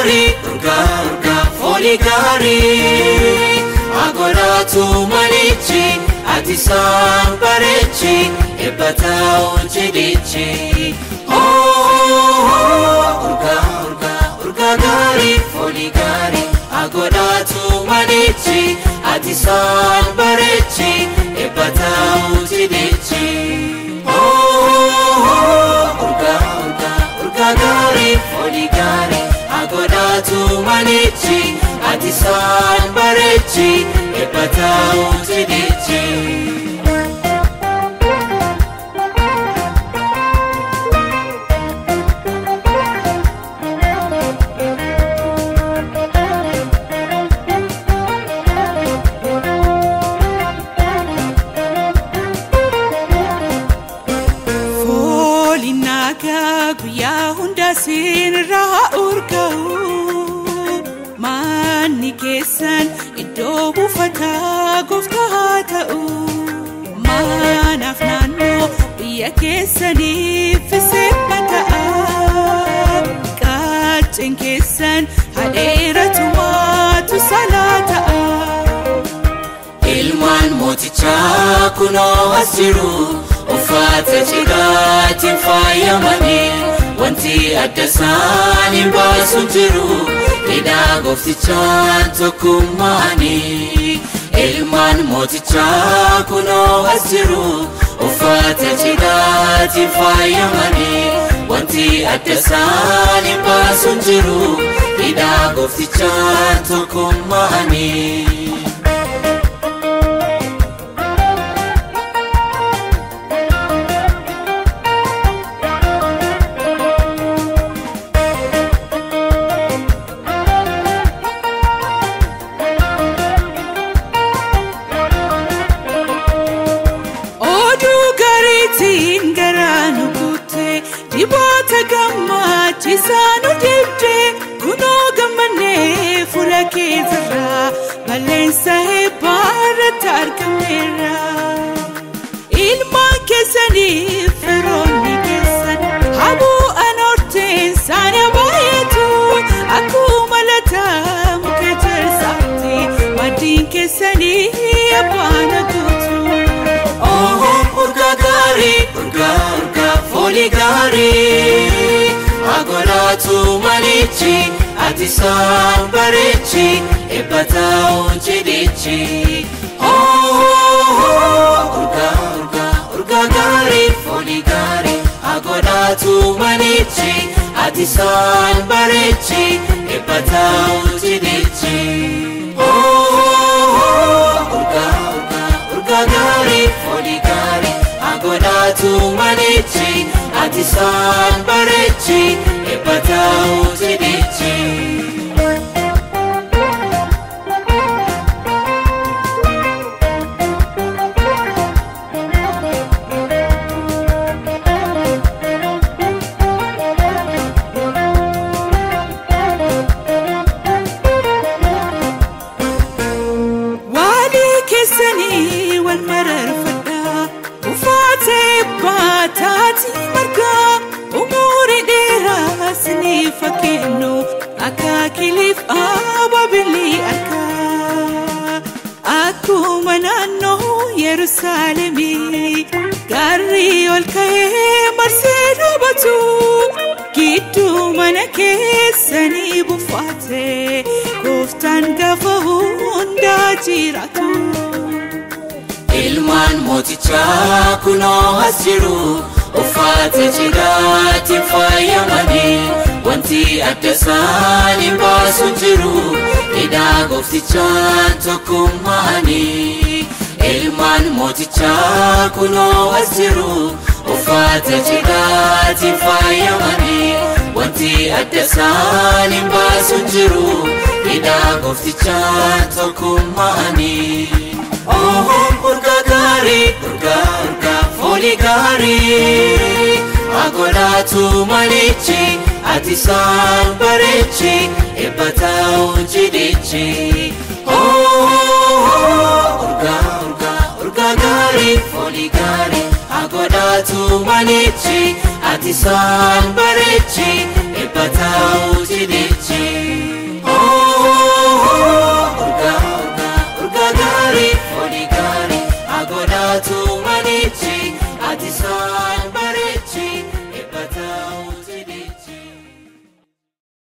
gaarii urgaa urgaa foolii gaarii agodhaatu manichi ati isaan bareechi eebbataa hojjechichi. Urgaa urgaa urgaa gaarii foolii gaarii agodhaatu manichi ati isaan bareechi eebbataa hojjechichi. Urgaa urgaa urgaa gaarii foolii gaarii agodhaatu manichi ati isaan bareechi eebbataa hojjechichi. Guyyaa hunda siinirraa urgaa'u manni keessan iddoo buufataa gooftaa haa ta'u manaaf naannoo biyya keessaniif seepha ta'a qacceen keessan hadheeratu maatu salaa ta'a. Ilmaan mootichaa kunoo as jiru. Uffata cidhaatiin faayamanii wanti adda isaanii baasu jiru hidhaa gooftichaan tokkummaanii. Ilmaan mootichaa kunoo as jiru uffata cidhaatiin faayamanii wanti adda isaanii baasu jiru hidhaa gooftichaan tokkummaanii. Dibaata gammachiisaa nu dibdee kunoo gammannee fuula keetirraa balleessa eebbaa irratti argameera. Ilmaan keessaniif firoonni keessan habu'an horteen isaanii baay'atu akkuma lataa muka ejersaatti maddiin keessanii abbaan guutu. Urgaa gaarii urgaa urgaa foolii gaarii agodhaatu manichi ati isaan bareechi eebbataa hojjechichi. Urgaa urgaa urgaa gaarii foolii gaarii agodhaatu manichi ati isaan bareechi eebbataa hojjechichi. Urgaa urgaa urgaa gaarii foolii gaarii agodhaatu manichi ati isaan bareechi eebbataa hojjechichi. Walii keessanii wal mararfadhaa uffata eebbaa taatii margaa umurii dheeraa isiniif haa kennu akaakiliif abaabilii argaa. Akkuma naannoo Yerusaalemii gaarri ol ka'ee marsee dhaabatu gidduu mana keessanii buufate gooftaan gaafa hundaa jiraatu. Ilmaan mootichaa kunoo as jiru uffata cidhaatiin faayamanii wanti adda isaanii baasu jiru hidhaa gooftichaan tokkummaanii. Ilmaan mootichaa kunoo as jiru uffata cidhaatiin faayamanii wanti adda isaanii baasu jiru hidhaa gooftichaan tokkummaanii. Urgaa gaarii urgaa urgaa foolii gaarii agodhaatu manichi ati isaan bareechi eebbataa hojjechichi. Urgaa urgaa urgaa gaarii foolii gaarii agodhaatu manichi ati isaan bareechi eebbataa.